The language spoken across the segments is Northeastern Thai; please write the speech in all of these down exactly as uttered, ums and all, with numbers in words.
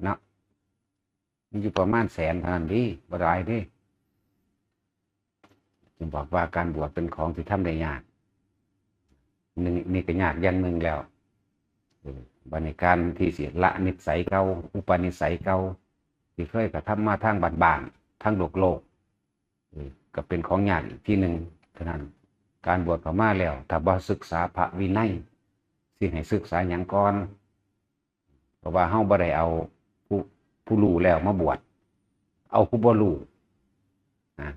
เนาะ มันอยู่ประมาณแสนเท่านั้นเด้ บ่หลายเด้ จึงบอกว่าการบวชเป็นของที่ทำได้ยาก หนึ่ง นี่ก็ยากอย่างหนึ่งแล้ว เออ บัดนี้การที่สิละนิสัยเก่า อุปนิสัยเก่า ที่เคยกระทำมาทางบ้านๆ ทางโลกๆ เออ ก็เป็นของยากอีกที่หนึ่ง เท่านั้น การบวชเข้ามาแล้ว ถ้าบ่ศึกษาพระวินัย สิให้ศึกษาหยังก่อน เพราะว่าเฮาบ่ได้เอาผู้ ผู้รู้แล้วมาบวช เอาผู้บ่รู้นะ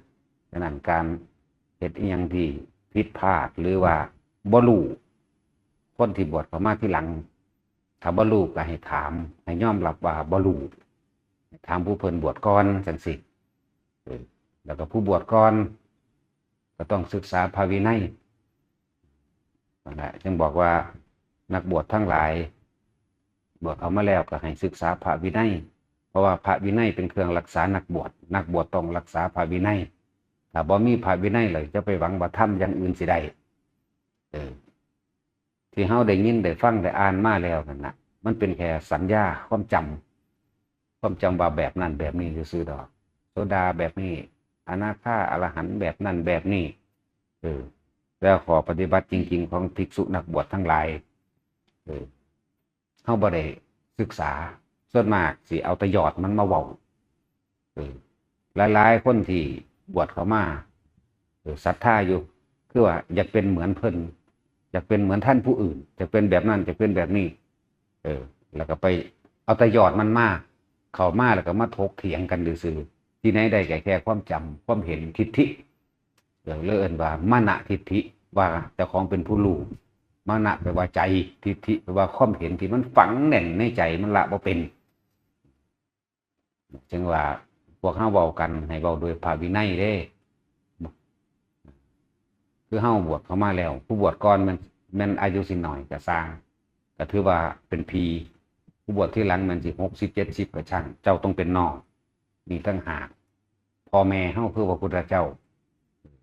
ฉะนั้นการเฮ็ดอิหยังที่ผิดพลาดหรือว่าบ่รู้ คนที่บวชเข้ามาทีหลัง ถ้าบ่รู้ก็ให้ถาม ให้ยอมรับว่าบ่รู้ ถามผู้เพิ่นบวชก่อนจั่งซี้ เออ แล้วก็ผู้บวชก่อน ก็ต้องศึกษาพระวินัย นั่นแหละ จึงบอกว่านักบวชทั้งหลาย บวชเข้ามาแล้วก็ให้ศึกษาพระวินัย เพราะว่าพระวินัยเป็นเครื่องรักษานักบวช นักบวชต้องรักษาพระวินัย ถ้าบ่มีพระวินัยแล้วจะไปหวังว่าธรรมอย่างอื่นสิได้ เออ ที่เฮาได้ยินได้ฟังได้อ่านมาแล้วนั่นน่ะ มันเป็นแค่สัญญา ความจำ ความจำว่าแบบนั้นแบบนี้ซื่อๆดอก โสดาแบบนี้ อนาคาอรหันต์แบบนั้นแบบนี้ เออ แล้วข้อปฏิบัติจริงๆของภิกษุนักบวชทั้งหลาย เออ เฮาบ่ได้ศึกษา ส่วนมากสิเอาแต่ยอดมันมาเว้า เออ หลายๆคนที่บวชเข้ามา เออ ศรัทธาอยู่ คือว่าอยากเป็นเหมือนเพิ่น อยากเป็นเหมือนท่านผู้อื่น อยากเป็นแบบนั้น อยากเป็นแบบนี้ เออ แล้วก็ไปเอาแต่ยอดมันมา เข้ามาแล้วก็มาถกเถียงกันซื่อๆ ที่ไหนได้ก็แค่ความจำ ความเห็น ทิฏฐิ เออ เลยเอิ้นว่ามานะทิฏฐิ ว่าเจ้าของเป็นผู้รู้ มานะแปลว่าใจ ทิฏฐิแปลว่าความเห็นที่มันฝังแน่นในใจ มันละบ่เป็น จึงว่าพวกเฮาเว้ากันให้เว้าโดยพระวินัยเด้ คือเฮาบวชเข้ามาแล้ว ผู้บวชก่อนแม่น แม่นอายุสิน้อยก็ซ่าง ก็ถือว่าเป็นพี่ ผู้บวชทีหลังแม่นสิหกสิบ เจ็ดสิบก็ช่าง เจ้าต้องเป็นน้อง นี่ต่างหาก พ่อแม่เฮาคือพระพุทธเจ้า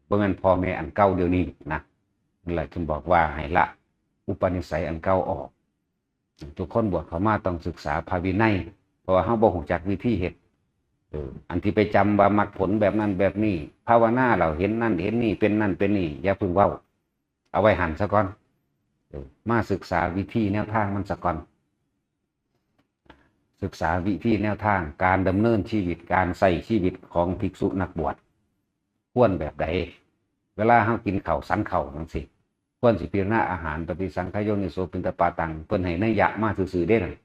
บ่แม่นพ่อแม่อันเก่าเดี๋ยวนี้นะ นั่นแหละจึงบอกว่าให้ละอุปนิสัยอันเก่าออก ทุกคนบวชเข้ามาต้องศึกษาพระวินัย เพราะว่าเฮาบ่ฮู้จักวิธีเฮ็ด เออ อันที่ไปจำว่ามรรคผลแบบนั้นแบบนี้ ภาวนาแล้วเห็นนั่นเห็นนี่ เป็นนั่นเป็นนี่ อย่าเพิ่งเว้า เอาไว้หั่นซะก่อน เออ มาศึกษาวิธีแนวทางมันซะก่อน ศึกษาวิธีแนวทางการดำเนินชีวิต การใช้ชีวิตของภิกษุนักบวช ควรแบบใด เวลาเฮากินข้าวฉันข้าวจั่งซี้ ควรสิพิจารณาอาหาร ปฏิสังขายโยนิโสปิณฑปาตัง เพิ่นให้นัยยะมาซื่อๆเด้นั่น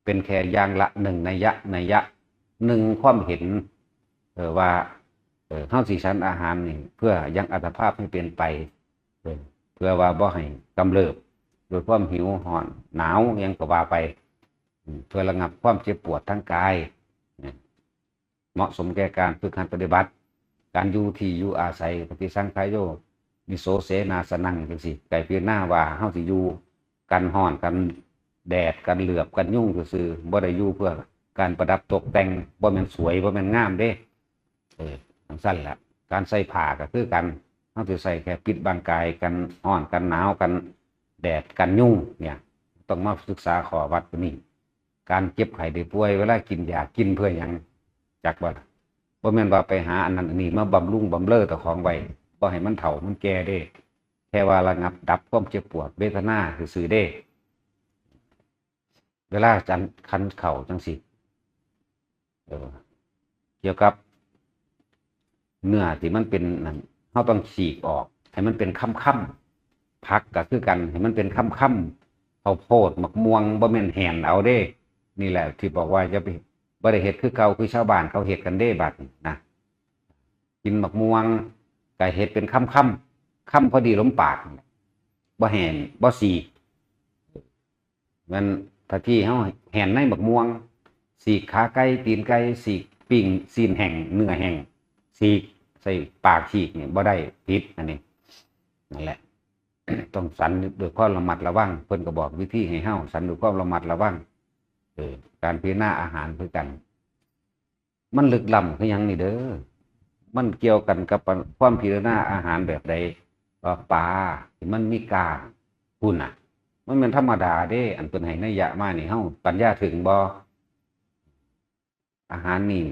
เป็นแค่อย่างละหนึ่งนัยยะ นัยยะหนึ่งความเห็น เออ ว่า เออ เฮาสิฉันอาหารนี่ เพื่อยังอัตภาพให้เป็นไป เออ เพื่อว่าบ่ให้กำเริบ โดยความหิว ร้อน หนาว หยังก็ว่าไป อืม เพื่อระงับความเจ็บปวดทางกาย เนี่ย เหมาะสมแก่การฝึกหัดปฏิบัติ การอยู่ที่อยู่อาศัย ปฏิสังขายโยนิโสเสนาสนัง จั่งซี้ ไก่พิจารณาว่าเฮาสิอยู่กันร้อน กันแดด กันเหลือบ กันยุงซื่อๆ บ่ได้อยู่เพื่อการประดับตกแต่ง บ่แม่นสวย บ่แม่นงามเด้ เออ จั่งซั้นแหละ การใส่ผ้าก็คือกัน เฮาสิใส่แค่ปิดบังกาย กันร้อน กันหนาว กันแดด กันยุง เนี่ย ต้องมาศึกษาข้อวัดตัวนี้ การเจ็บไข้ได้ป่วย เวลากินยา กินเพื่อหยัง จักบ่ล่ะ บ่แม่นว่าไปหาอันนั้นอันนี้มาบำรุงบำเรอเจ้าของไว้ บ่ให้มันเฒ่ามันแก่เด้ แค่ว่าระงับดับความเจ็บปวดเวทนาซื่อๆเด้ เวลาฉัน ฉันข้าวจั่งซี้ เออ เกี่ยวกับ เนื้อที่มันเป็นนั่น เฮาต้องฉีกออก ให้มันเป็นคำๆ ผักก็คือกัน ให้มันเป็นคำๆ ข้าวโพด หมากม่วง บ่แม่นแหนเอาเด้ นี่แหละที่บอกว่าอย่าไป บ่ได้เฮ็ดคือเก่า คือชาวบ้านเขาเฮ็ดกันเด้บัดนี้นะ กินหมากม่วงก็เฮ็ดเป็นคำๆ คำพอดีลมปาก บ่แหน บ่ฉีก แม่น ถ้าที่เฮาแหนในหมากม่วง ฉีกขาไก่ ตีนไก่ ฉีกปิ้ง ซี้นแห้ง เนื้อแห้ง ฉีกใส่ปาก ฉีกนี่บ่ได้ ผิด อันนี้ นั่นแหละ ต้องฉันด้วยความระมัดระวัง เพิ่นก็บอกวิธีให้เฮาฉันด้วยความระมัดระวัง เออ การพิจารณาอาหารคือกัน มันลึกล้ำคือหยังนี่เด้อ มันเกี่ยวกันกับความพิจารณาอาหารแบบใด ว่าปลาที่มันมีกล้างพุ้นน่ะ มันแม่นธรรมดาเด้ อันเพิ่นให้นัยยะมานี่ เฮาปัญญาถึงบ่ อาหารนี่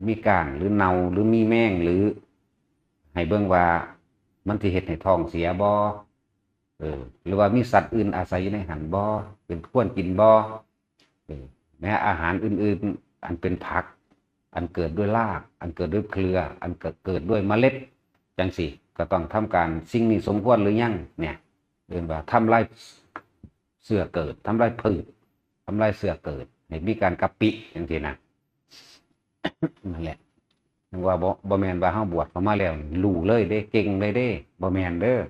มีก้างหรือเน่าหรือมีแมงหรือ ให้เบิ่งว่ามันสิเฮ็ดให้ท้องเสียบ่ เออ หรือว่ามีสัตว์อื่นอาศัยอยู่ในหั้นบ่ เป็นควรกินบ่ เออ แม้อาหารอื่นๆ อันเป็นผัก อันเกิดด้วยราก อันเกิดด้วยเครือ อันเกิด เกิดด้วยเมล็ด จังซี้ ก็ต้องทำการ สิ่งนี้สมควรหรือยัง เนี่ย เอิ้นว่าทำลายเชื้อเกิด ทำลายพืช ทำลายเชื้อเกิด ให้มีการกะปิ จังซี้นะ นั่นแหละ ว่าบ่ บ่แม่นว่าเฮาบวชเข้ามาแล้วรู้เลยเด้ เก่งเลยเด้ บ่แม่นเด้อ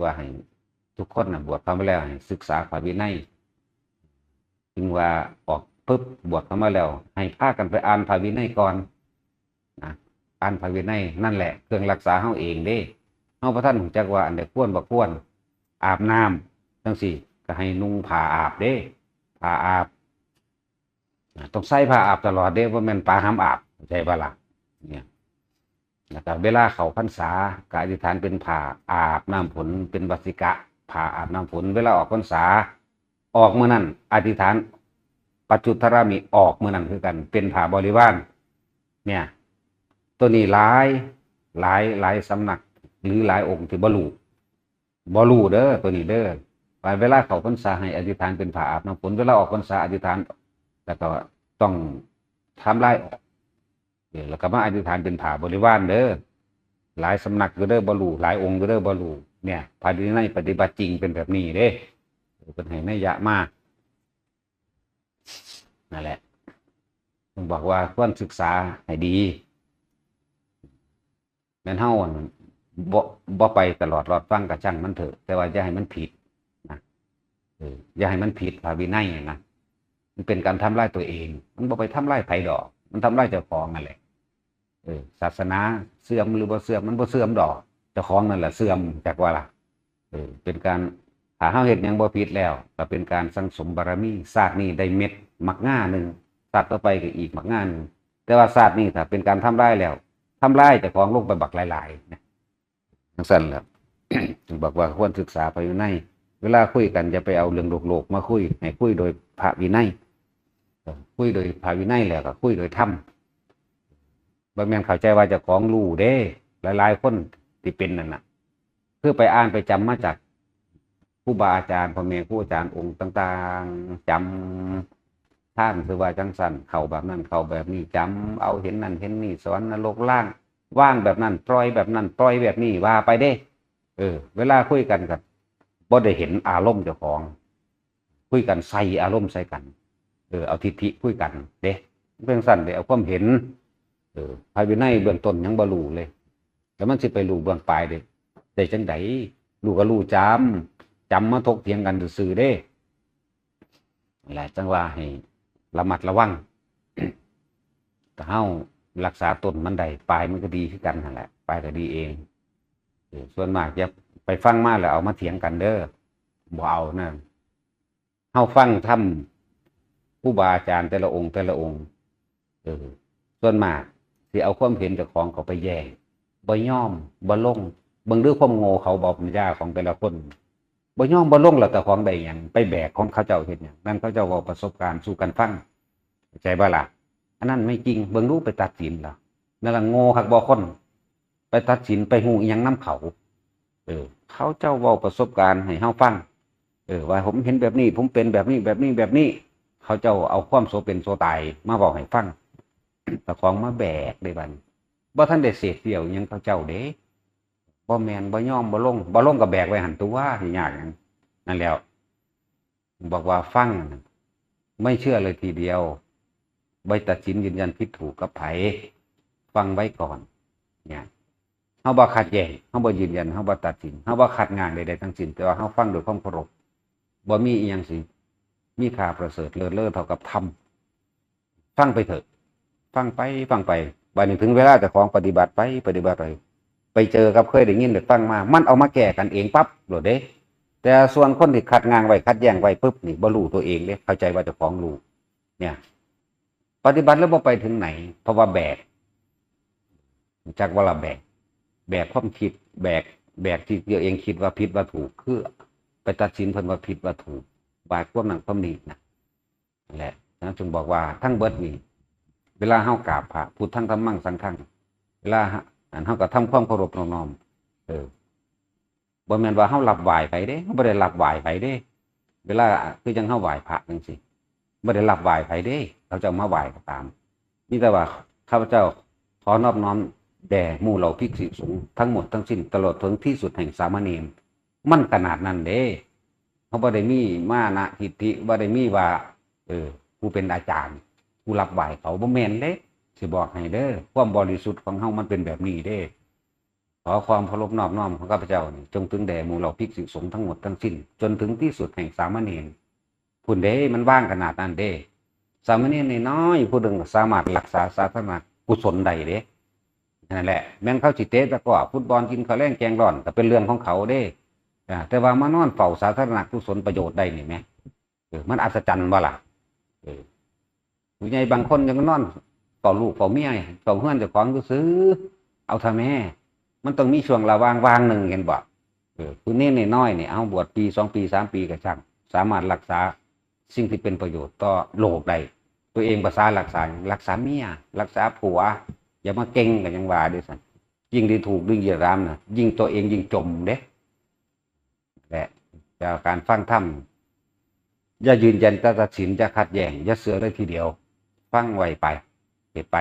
ว่าให้ทุกคนน่ะบวชเข้ามาแล้วให้ศึกษาพระวินัย ถึงว่าออกปุ๊บบวชเข้ามาแล้ว ให้พากันไปอ่านพระวินัยก่อนนะ อ่านพระวินัยนั่นแหละเครื่องรักษาเฮาเองเด้ เฮาบ่ทันรู้จักว่าอันใดควรบ่ควร อาบน้ำจังซี้ ก็ให้นุ่งผ้าอาบเด้ ผ้าอาบ อ่า ต้องใส่ผ้าอาบตลอดเด้ บ่แม่นปลาห้ามอาบ เข้าใจบ่ล่ะ เนี่ย แล้วก็เวลาเข้าพรรษา ก็อธิษฐานเป็นผ้าอาบน้ำฝน เป็นวัสสิกะ ผ้าอาบน้ำฝน เวลาออกพรรษา ออกมื้อนั้น อธิษฐาน ปัจจุตรามิ ออกมื้อนั้นคือกัน เป็นผ้าบริวาร เนี่ย ตัวนี้หลาย หลาย หลายสำนัก หรือหลายองค์ที่บ่รู้ บ่รู้เด้อ ตัวนี้เด้อ ว่าเวลาเข้าพรรษาให้อธิษฐานเป็นผ้าอาบน้ำฝน เวลาออกพรรษาอธิษฐาน แล้วก็ต้องทำลายออก เออ แล้วก็มาอธิษฐานเป็นผ้าบริวารเด้อ หลายสำนักอยู่เด้อ บ่รู้ หลายองค์อยู่เด้อ บ่รู้ เนี่ย พระวินัยปฏิบัติจริงเป็นแบบนี้เด้ เพิ่นให้นัยยะมา นั่นแหละ เพิ่นบอกว่าควรศึกษาให้ดี แม่นเฮาบ่ บ่ไปตลอดรอดฟังก็ช่างมันเถอะ แต่ว่าอย่าให้มันผิดนะ เออ อย่าให้มันผิดพระวินัยนะ มันเป็นการทำลายตัวเอง มันบ่ไปทำลายไผดอก มันทำลายเจ้าของนั่นแหละ เออ ศาสนาเสื่อมหรือบ่เสื่อม มันบ่เสื่อมดอก เจ้าของนั่นแหละเสื่อม จักว่าล่ะ เออ เป็นการ ถ้าเฮาเฮ็ดหยังบ่ผิดแล้ว ก็เป็นการสั่งสมบารมี ชาตินี้ได้เม็ดหมากงาหนึ่ง ชาติต่อไปก็อีกหมากงาหนึ่ง แต่ว่าชาตินี้ถ้าเป็นการทำลายแล้ว ทำลายเจ้าของลงไปบักหลายๆ นะ จังซั่นแหละ บอกว่าควรศึกษาพระวินัย เวลาคุยกันอย่าไปเอาเรื่องโลกๆ มาคุย ให้คุยโดยพระวินัย เออ คุยโดยพระวินัยแล้วก็คุยโดยธรรม บ่แม่นเข้าใจว่าเจ้าของรู้เด้ หลายๆ คนที่เป็นนั่นน่ะ คือไปอ่านไปจำมาจากครูบาอาจารย์ พ่อแม่ครูอาจารย์องค์ต่างๆ จำทางคือว่าจังซั่น เข้าแบบนั้น เข้าแบบนี้ จำเอาเห็นนั่นเห็นนี่ สวรรค์นรกล่าง ว่างแบบนั้น ปล่อยแบบนั้น ปล่อยแบบนี้ ว่าไปเด้ เออ เวลาคุยกันก็บ่ได้เห็นอารมณ์เจ้าของ คุยกันใส่อารมณ์ใส่กัน เออ เอาทิฏฐิคุยกันเด้ เป็นซั่นเด้ เอาความเห็น เออ พระวินัยเบื้องต้นยังบ่รู้เลย แล้วมันสิไปรู้เบื้องปลายเด้ ได้จังใด๋ รู้ก็รู้จำ จำมาถกเถียงกันซื่อๆ เด้ นั่นแหละ จังว่าให้ระมัดระวัง ถ้าเฮารักษาต้นมันได้ ปลายมันก็ดีคือกันนั่นแหละ ปลายก็ดีเอง เออ ส่วนมากอย่าไปฟังมาแล้วเอามาเถียงกันเด้อ บ่เอานะ เฮาฟังธรรมครูบาอาจารย์แต่ละองค์แต่ละองค์ เออ ส่วนมากสิเอาความเห็นเจ้าของเข้าไปแย้ง บ่ยอม บ่ลง เบิ่งดูความโง่เขา บ่ปัญญาของแต่ละคน บ่ยอม บ่ลง แล้วเจ้าของได้หยัง ไปแบกของเขาเจ้าเฮ็ดหยัง นั่นเขาเจ้าเว้าประสบการณ์สู่กันฟัง เข้าใจบ่ล่ะ อันนั้นไม่จริง เบิ่งดูไปตัดสินล่ะ นั่นล่ะโง่คักบ่คน ไปตัดสิน ไปฮู้อิหยังนำเขา เออ เขาเจ้าเว้าประสบการณ์ให้เฮาฟัง เออ ว่าผมเห็นแบบนี้ ผมเป็นแบบนี้ แบบนี้ แบบนี้ เขาเจ้าเอาความโสเป็นโสตายมาเว้าให้ฟัง เจ้าของมาแบกเด้บัดนี้ บ่ทันได้เสพเสี้ยวอิหยังเขาเจ้าเด้ บ่แม่น บ่ยอม บ่ลง บ่ลงก็แบกไว้หั่นตั๊ว สิยากหยัง นั่นแหล้ว บอกว่าฟัง ไม่เชื่อเลยทีเดียว ไปตัดสินยืนยันผิดถูกกับไผ ฟังไว้ก่อน เนี่ย เฮาบ่ขัดแย้ง เฮาบ่ยืนยัน เฮาบ่ตัดสิน เฮาบ่คัดง้างใดๆ ทั้งสิ้น แต่ว่าเฮาฟังด้วยความเคารพ บ่มีอิหยังสิมีค่าประเสริฐเลิศเลอเท่ากับธรรม ฟังไปเถอะ ฟังไป ฟังไป บัดนี้ถึงเวลาเจ้าของปฏิบัติไป ปฏิบัติไป ไปเจอกับเคยได้ยินได้ฟังมา มันเอามาแก้กันเองปั๊บโลดเด้ แต่ส่วนคนที่คัดง้างไว้ คัดแย้งไว้ปุ๊บนี่ บ่รู้ตัวเองเด้ เข้าใจว่าเจ้าของรู้ เนี่ย ปฏิบัติแล้วบ่ไปถึงไหน เพราะว่าแบก จักว่าละแบก แบกความคิด แบก แบกที่ตัวเองคิดว่าผิดว่าถูก คือไปตัดสินเพิ่นว่าผิดว่าถูก ว่าความนั้นความนี้นะ นั่นแหละ ฉะนั้นจึงบอกว่าทั้งเบิดนี่ ลาเฮากราบพระ พุทธัง ธัมมัง สังฆัง เวลาเฮา อันเฮาก็ทำความเคารพนอบน้อม เออ บ่แม่นว่าเฮารับไหว้ไผเด้ เฮาบ่ได้รับไหว้ไผเด้ เวลาคือจั่งเฮาไหว้พระจั่งซี้ บ่ได้รับไหว้ไผเด้ เขาเจ้ามาไหว้ก็ตาม มีแต่ว่า ข้าพเจ้าขอนอบน้อมแด่หมู่เหล่าภิกษุสงฆ์ทั้งหมดทั้งสิ้น ตลอดถึงที่สุดแห่งสามเณร มันขนาดนั้นเด้ เขาบ่ได้มีมานะทิฏฐิ บ่ได้มีว่า เออ กูเป็นอาจารย์ กูรับไหว้เขา บ่แม่นเด้ สิบอกให้เด้อ ความบริสุทธิ์ของเฮามันเป็นแบบนี้เด้ ขอความเคารพนอบน้อมของข้าพเจ้านี่ จงถึงแด่หมู่เหล่าภิกษุสงฆ์ทั้งหมดทั้งสิ้น จนถึงที่สุดแห่งสามเณร พุ้นเด้ มันว่างขนาดนั้นเด้ สามเณรน้อยๆผู้หนึ่งสามารถรักษาสาธารณกุศลได้เด้ นั่นแหละ แม่นเขาสิเตะตะกร้อ ฟุตบอล กินข้าวแลงแกงร้อน ก็เป็นเรื่องของเขาเด้ อ่า แต่ว่ามานอนเฝ้าสาธารณกุศลประโยชน์ได้นี่แหม เออ มันอัศจรรย์บ่ล่ะ เออ ผู้ใหญ่บางคนยังนอนเฝ้าลูกเฝ้าเมีย เฝ้าเฮือนเจ้าของซื่อๆ เอาทำแม่ มันต้องมีช่วงระหว่างว่างหนึ่ง เห็นบ่ เออ ผู้นี้น้อยๆนี่ เอาบวชปีสองปีสามปีก็ช่าง สามารถรักษาสิ่งที่เป็นประโยชน์ต่อโลกได้ ตัวเองภาษารักษาหยัง รักษาเมีย รักษาผัว อย่ามาเก่งกันยังว่าด้วยซ้ำ ยิ่งได้ถูกยิ่งเหยียดหยามนะ ยิ่งตัวเองยิ่งจมเด้ และจากการฟังธรรม อย่ายืนยัน อย่าตัดสิน อย่าขัดแย้ง อย่าเชื่อเลยทีเดียว ฟังไว้ไป เฮ็ดไป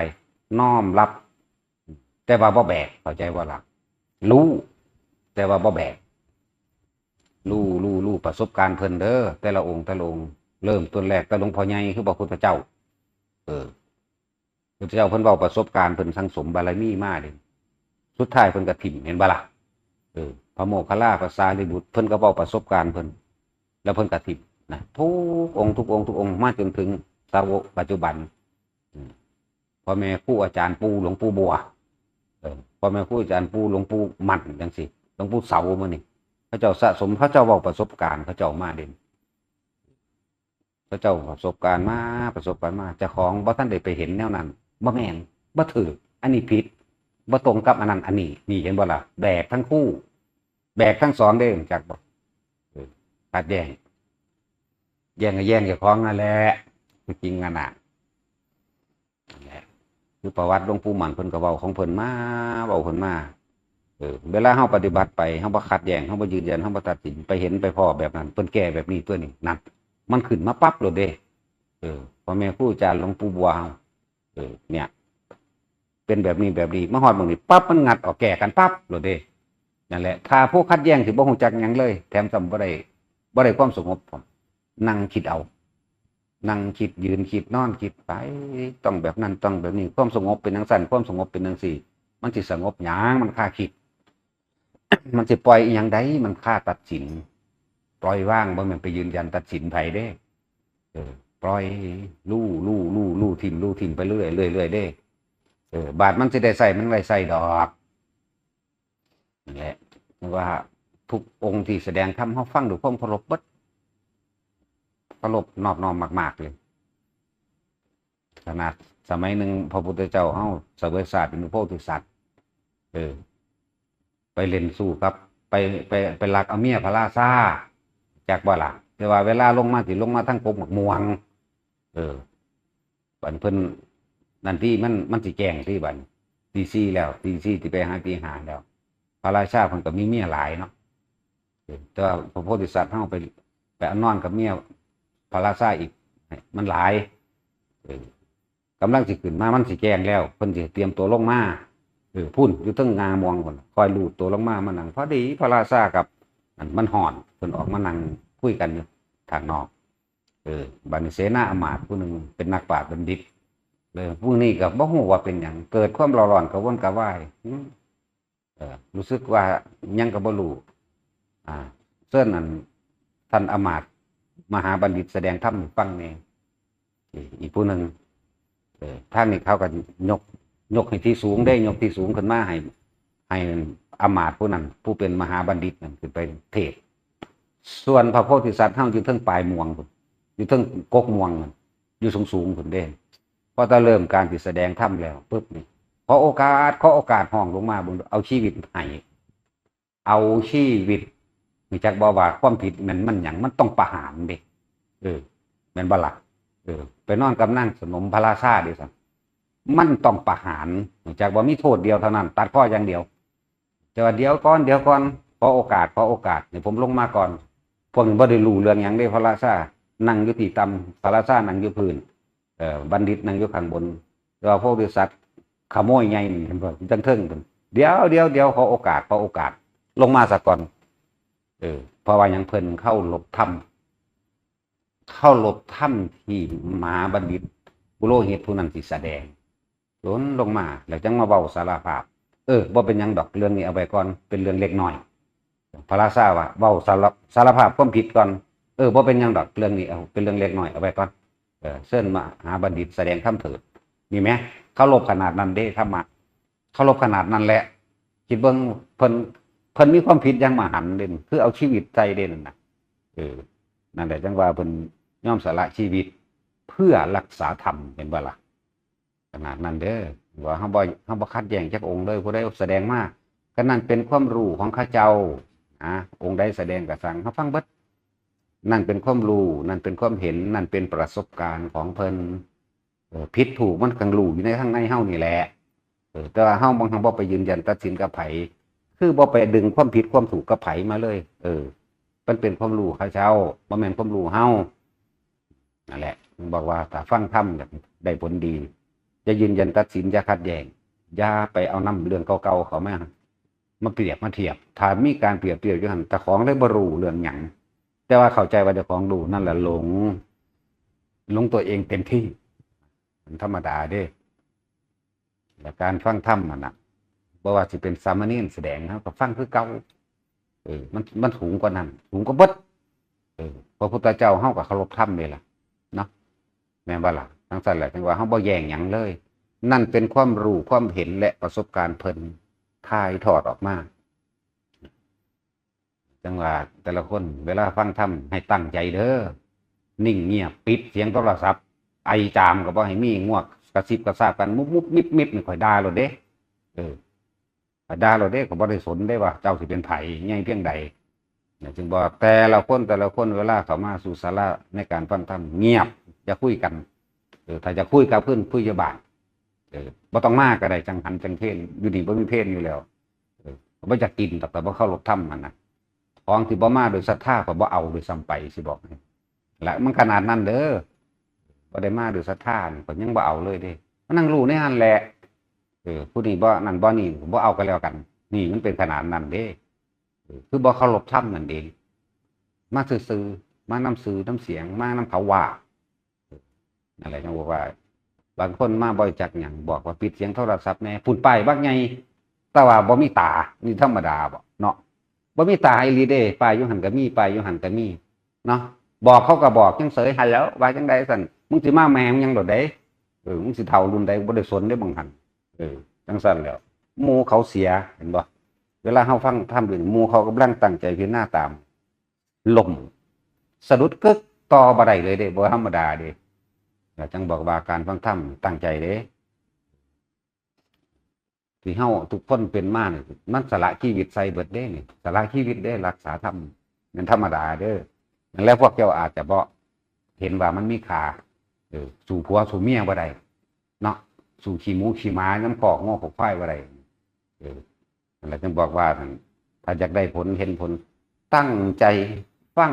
น้อมรับ แต่ว่าบ่แบก เข้าใจบ่ล่ะ รู้ แต่ว่าบ่แบก รู้ รู้ รู้ ประสบการณ์เพิ่นเด้อ แต่ละองค์ แต่ละองค์ เริ่มต้นแรกแต่หลวงพ่อใหญ่คือพระพุทธเจ้า เออ พุทธเจ้าเพิ่นเว้าประสบการณ์เพิ่นสั่งสมบารมีมาเด้ สุดท้ายเพิ่นก็ถิ่ม เห็นบ่ล่ะ เออ พระโมคคัลลา พระสารีบุตร เพิ่นก็เว้าประสบการณ์เพิ่น แล้วเพิ่นก็ถิ่มนะ ทุกองค์ ทุกองค์ ทุกองค์ มาจนถึงสาวกปัจจุบัน อืม พ่อแม่ครูอาจารย์ปู่หลวงปู่บัว เออ พ่อแม่ครูอาจารย์ปู่หลวงปู่มั่นจังซี่ หลวงปู่เสามื้อนี้ เขาเจ้าสะสม เขาเจ้าเว้าประสบการณ์เขาเจ้ามาเด้ เขาเจ้าประสบการณ์มา ประสบการณ์มา เจ้าของบ่ทันได้ไปเห็นแนวนั้น บ่แม่น บ่ถูก อันนี้ผิด บ่ตรงกับอันนั้นอันนี้ นี่เห็นบ่ล่ะ แบกทั้งคู่ แบกทั้งสองเด้ รู้จักบ่ เออ ขัดแย้ง แย้งก็แย้งเจ้าของนั่นแหละ จริงนั่นน่ะ นั่นแหละ คือประวัติหลวงปู่มั่นเพิ่นก็เว้าของเพิ่นมา เว้าเพิ่นมา เออ เวลาเฮาปฏิบัติไป เฮาบ่ขัดแย้ง เฮาบ่ยืนยัน เฮาบ่ตัดสิน ไปเห็นไปพ้อแบบนั้น เพิ่นแก้แบบนี้ตัวนี้ นั่น มันขึ้นมาปั๊บโลดเด้ เออ พ่อแม่ครูอาจารย์หลวงปู่บัวเฮา เออ เนี่ย เป็นแบบนี้แบบนี้ มาฮอดหม่องนี้ปั๊บ มันงัดออกแก้กันปั๊บโลดเด้ นั่นแหละ ถ้าผู้ขัดแย้งสิบ่ฮู้จักหยังเลย แถมซ้ำบ่ได้ บ่ได้ความสงบพร้อม นั่งคิดเอา นั่งคิด ยืนคิด นอนคิดไป ต้องแบบนั้น ต้องแบบนี้ ความสงบเป็นจั่งซั้น ความสงบเป็นจั่งซี้ มันสิสงบหยัง มันคาคิด มันสิปล่อยอีหยังใด มันคาตัดสิน ปล่อยวาง บ่แม่นไปยืนยันตัดสินไผเด้ เออ ปล่อย ลู่ ลู่ ลู่ ลู่ถิ่ม ลู่ถิ่มไปเรื่อย เรื่อย เรื่อยเด้ เออ บาดมันสิได้ใช้ มันได้ใช้ดอก นั่นแหละ ว่าทุกองค์ที่แสดงธรรม เฮาฟังด้วยความเคารพเบิด เคารพนอบน้อมมากๆเลย ขนาดสมัยหนึ่งพระพุทธเจ้าเฮาเสวยชาติเป็นพระโพธิสัตว์ เออ ไปเล่นสู้กับ ไป ไป ไปลักเอาเมียพระราชา จักบ่ล่ะ แต่ว่าเวลาลงมาสิลงมาทางกกหมากม่วง เออ บัดเพิ่น นั่นที่มัน มันสิแจ้งที่บัด ตีสี่แล้ว ตีสี่สิไปหาตีห้าแล้ว พระราชาเพิ่นก็มีเมียหลายเนาะ เออ แต่ว่าพระโพธิสัตว์เฮาไป ไปเอานอนกับเมียพระราชาอีก มันหลาย เออ กำลังสิขึ้นมา มันสิแจ้งแล้ว เพิ่นสิเตรียมตัวลงมา เออ พุ้นอยู่เทิงงาม่วงพุ้น ค่อยลูดตัวลงมา มานั่ง พอดีพระราชากับ อันมันฮ้อน เพิ่นออกมานั่งคุยกันอยู่ทางนอก เออ บัดนี้เสนาอำมาตย์ผู้หนึ่งเป็นนักปราชญ์บัณฑิต เออ ผู้นี้ก็บ่ฮู้ว่าเป็นหยัง เกิดความเร่าร้อนกระวนกระวาย อืม เออ รู้สึกว่าหยังก็บ่รู้ อ่า เชิญอันท่านอำมาตย์มหาบัณฑิตแสดงธรรมให้ฟังแหน่ อีก อีกผู้หนึ่ง เออ ทางนี้เขาก็ยก ยกให้ที่สูงเด้ ยกที่สูงขึ้นมาให้ ให้อำมาตย์ผู้นั้น ผู้เป็นมหาบัณฑิตนั่นขึ้นไปเทศน์ ส่วนพระโพธิสัตว์เฮาอยู่เทิงปลายม่วงพุ้น อยู่เทิงกกม่วงนั่น อยู่สูงๆพุ้นเด้ พอแต่เริ่มการสิแสดงธรรมแล้วปุ๊บนี่ ขอโอกาส ขอโอกาส ฮ้องลงมาเบิ่ง เอาชีวิตให้ เอาชีวิต รู้จักบ่ว่าความผิดมัน มันหยัง มันต้องประหารเด้ เออ แม่นบ่ล่ะ เออ ไปนอนกับนางสนมพระราชาเด้ซั่น มันต้องประหาร จากว่ามีโทษเดียวเท่านั้น ตัดคออย่างเดียว แต่ว่าเดี๋ยวก่อน เดี๋ยวก่อน ขอโอกาส ขอโอกาส ให้ผมลงมาก่อน พวกนี้บ่ได้รู้เรื่องหยังเด้ พระราชานั่งอยู่ที่ต่ำ พระราชานั่งอยู่พื้น เอ่อ บัณฑิตนั่งอยู่ข้างบน แต่ว่าพวกบริษัทขโมยใหญ่นี่เห็นบ่ จังเทิงเพิ่น เดี๋ยว เดี๋ยว เดี๋ยว ขอโอกาส ขอโอกาส ลงมาซะก่อน เออ เพราะว่าหยัง เพิ่นเคารพธรรม เคารพธรรมที่มหาบัณฑิตปุโรหิตผู้นั้นสิแสดง หล่นลงมา แล้วจังมาเว้าสารภาพ เออ บ่เป็นหยังดอก เรื่องนี้เอาไว้ก่อน เป็นเรื่องเล็กน้อย พระราชาว่า เว้าสาร- สารภาพความผิดก่อน เออ บ่เป็นหยังดอก เรื่องนี้เอา เป็นเรื่องเล็กน้อย เอาไว้ก่อน เออ เชิญมหาบัณฑิตแสดงธรรมเถิด นี่แหม เคารพขนาดนั้นเด้ ธรรมะ เคารพขนาดนั้นแหละ คิดเบิ่ง เพิ่น เพิ่นมีความผิดอย่างมหันต์เด้ คือเอาชีวิตใส่เด้นั่นน่ะ เออ นั่นแหละ จังว่าเพิ่นยอมสละชีวิตเพื่อรักษาธรรม เห็นบ่ล่ะ ขนาดนั้นเด้อ ว่าเฮาบ่ เฮาบ่ขัดแย้งจักองค์เลย ผู้ใดแสดงมา ก็นั่นเป็นความรู้ของเขาเจ้า นะ องค์ใดแสดงก็สั่ง เฮาฟังเบิด นั่นเป็นความรู้ นั่นเป็นความเห็น นั่นเป็นประสบการณ์ของเพิ่น เออ ผิดถูกมันก็รู้อยู่ในข้างในเฮานี่แหละ เออ แต่ว่าเฮาบ่ เฮาบ่ไปยืนยันตัดสินกับไผ คือบ่ไปดึงความผิดความถูกกับไผมาเลย เออ มันเป็นความรู้เขาเจ้า บ่แม่นความรู้เฮา นั่นแหละ บอกว่าถ้าฟังธรรมอยากได้ผลดี อย่ายืนยันตัดสิน อย่าขัดแย้ง อย่าไปเอานำเรื่องเก่าๆเข้ามา มาเปรียบมาเทียบ ถ้ามีการเปรียบเทียบอยู่หั่น เจ้าของเลยบ่รู้เรื่องหยัง แต่ว่าเข้าใจว่าเจ้าของรู้ นั่นแหละหลง หลงตัวเองเต็มที่ มันธรรมดาเด้ และการฟังธรรมนั่นน่ะ บ่ว่าสิเป็นสามเณรแสดง เฮาก็ฟังคือเก่า เออ มัน มันสูงกว่านั้น สูงกว่าเบิด เออ พระพุทธเจ้าเฮาก็เคารพธรรมเด้ล่ะ เนาะ แม่นบ่ล่ะ จังซั่นแหละ จังว่าเฮาบ่แย่งหยังเลย นั่นเป็นความรู้ ความเห็น และประสบการณ์เพิ่นถ่ายทอดออกมา จังว่าแต่ละคนเวลาฟังธรรมให้ตั้งใจเด้อ นิ่งเงียบ ปิดเสียงโทรศัพท์ ไอจามก็บ่ให้มี งวกกระซิบกระซาบกัน มุบมุบมิบมิบนี่ข่อยด่าโลดเด้ เออ ข่อยด่าโลดเด้ ข่อยบ่ได้สนเด้ว่าเจ้าสิเป็นไผ ใหญ่เพียงใด เนี่ย จึงบอกแต่ละคน แต่ละคนเวลาเข้ามาสู่ศาลาในการฟังธรรม เงียบ อย่าคุยกัน เออ ถ้าจะคุยกับเพิ่น คุยอยู่บ้าน เออ บ่ต้องมาก็ได้ จังหันจังเพล อยู่นี่บ่มีเพลอยู่แล้ว เออ บ่อยากกินดอก แต่บ่เคารพธรรมหั่นน่ะ ของที่บ่มาโดยศรัทธาก็บ่เอาโดยซ้ำไป สิบอกให้ และมันขนาดนั้นเด้อ บ่ได้มาโดยศรัทธานี่ก็ยังบ่เอาเลยเด้ มานั่งรู้ในหั่นแหละ เออ ผู้นี้บ่นั่นบ่นี่ บ่เอาก็แล้วกัน นี่มันเป็นขนาดนั้นเด้ เออ คือบ่เคารพธรรมนั่นเอง มาซื่อๆ มานำชื่อนำเสียง มานำเขาว่า เออ นั่นแหละ จังบอกว่า บางคนมาบ่จักหยัง บอกว่าปิดเสียงโทรศัพท์แหน่ พุ้นป้ายบักใหญ่ แต่ว่าบ่มีตา นี่ธรรมดาบ่เนาะ บ่มีตาอีหลีเด้ ป้ายอยู่หั่นก็มี ป้ายอยู่หั่นก็มี เนาะ บอกเขาก็บอกจังเสยให้แล้ว ว่าจังใดสั่น มึงสิมาแม่มึงยังโดดใด เออ มึงสิเฒ่ารุ่นใด บ่ได้สนเด้บางหั่น เออ จังซั่นแหล้ว หมู่เขาเสีย เห็นบ่ เวลาเฮาฟังธรรมอยู่นี่ หมู่เขากำลังตั้งใจพิจารณาตาม ล้ม สะดุดกึก ต่อบ่ได้เลยเด้ บ่ธรรมดาเด้ แล้วจังบอกว่าการฟังธรรมตั้งใจเด้ ที่เฮาทุกคนเป็นมานี่ มันสละชีวิตใส่เบิดเด้นี่ สละชีวิตเด้ รักษาธรรม มันธรรมดาเด้อ นั่นแหละ พวกเจ้าอาจจะบ่เห็นว่ามันมีค่า เออ สู้ผัวสู้เมียบ่ได้ เนาะ สู้ขี้หมูขี้หมานำคอกงัวคอกควายบ่ได้ เออ นั่นแหละจึงบอกว่าหั่น ถ้าอยากได้ผลเห็นผล ตั้งใจฟัง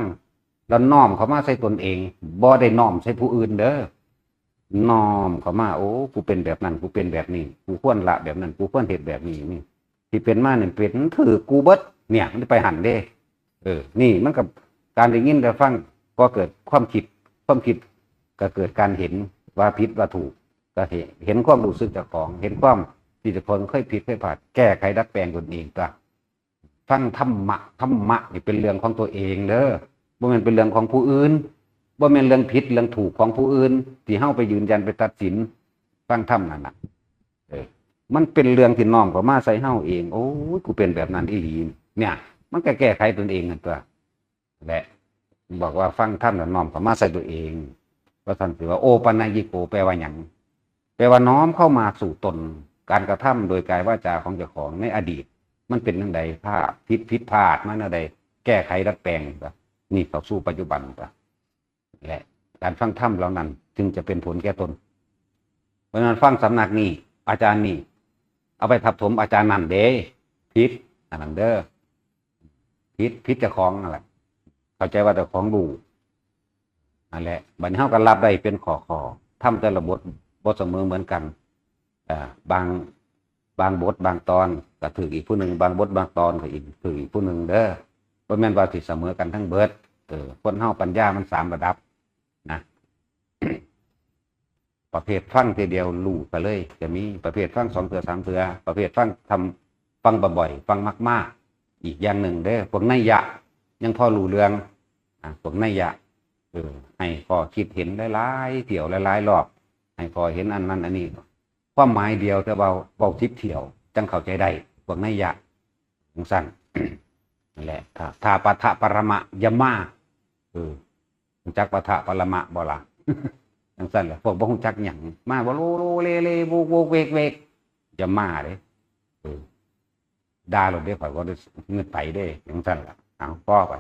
แล้วน้อมเข้ามาใส่ตนเอง บ่ได้น้อมใส่ผู้อื่นเด้อ น้อมเข้ามา โอ้ กูเป็นแบบนั้น กูเป็นแบบนี้ กูควรละแบบนั้น กูควรเฮ็ดแบบนี้ นี่ ที่เป็นมานี่เป็นถืกกูเบิด เนี่ย มันไปหั่นเด้ เออ นี่มันกับการได้ยินได้ฟัง ก็เกิดความคิด ความคิดก็เกิดการเห็นว่าผิดว่าถูก ก็เห็น เห็นความรู้สึกเจ้าของ เห็นความที่เจ้าของเคยผิดเคยพลาด แก้ไขดัดแปลงตนเองตัว ฟังธรรมะ ธรรมะนี่เป็นเรื่องของตัวเองเด้อ บ่แม่นเป็นเรื่องของผู้อื่น บ่แม่นเรื่องผิดเรื่องถูกของผู้อื่น ที่เฮาไปยืนยันไปตัดสิน ฟังธรรมนั่นน่ะ เออ มันเป็นเรื่องที่น้อมเข้ามาใส่เฮาเอง โอ้ย กูเป็นแบบนั้นอีหลี เนี่ย มันก็แก้ไขตนเองนั่นตัว และบอกว่าฟังธรรมแล้วน้อมเข้ามาใส่ตัวเอง ว่าท่านถือว่าโอปะนยิโก แปลว่าหยัง แปลว่าน้อมเข้ามาสู่ตน การกระทำโดยกายวาจาของเจ้าของในอดีต มันเป็นจั่งใด พลาด ผิด ผิดพลาดมาแนวใด แก้ไขดัดแปลง นี่เข้าสู่ปัจจุบัน และการฟังธรรมเหล่านั้นจึงจะเป็นผลแก่ตน เพราะฉะนั้นฟังสำนักนี้ อาจารย์นี่ เอาไปทับถมอาจารย์นั่นเด้ ผิด อันนั้นเด้อ ผิด ผิดเจ้าของนั่นแหละ เข้าใจว่าเจ้าของรู้ นั่นแหละ บัดนี้เฮาก็รับได้เป็นข้อๆ ธรรมแต่ละบทบ่เสมอเหมือนกัน เอ่อ บาง บางบทบางตอนก็ถืกอีกผู้หนึ่ง บางบทบางตอนก็อีกถืกอีกผู้หนึ่งเด้อ บ่แม่นว่าสิเสมอกันทั้งเบิด เออ คนเฮาปัญญามันสามระดับนะ ประเภทฟังเทื่อเดียวรู้ก็เลย จะมีประเภทฟังสองเทื่อสามเทื่อ ประเภทฟังทำ ฟังบ่อยๆ ฟังมากๆ อีกอย่างหนึ่งเด้อ พวกนัยยะ ยังพอรู้เรื่อง อ่ะ พวกนัยยะ เออ ให้ข้อคิดเห็นหลายๆ เที่ยวหลายๆ รอบ ให้ข้อเห็นอันนั้นอันนี้ ความหมายเดียวแต่ว่าเว้าสิบเที่ยว จั่งเข้าใจได้ พวกนัยยะ จั่งซั่น นั่นแหละ ถ้า ถ้าปะทะปรมะ อย่ามา เออ รู้จักปะทะปรมะบ่ล่ะ จั่งซั่นแหละ พวกบ่รู้จักหยัง มาบ่โลโลเลเล โวกโวกเวกเวก อย่ามาเด้ เออ ด่าโลดเด้ ข้อยบ่ได้เงินไปเด้ จั่งซั่นล่ะ เอา พอไป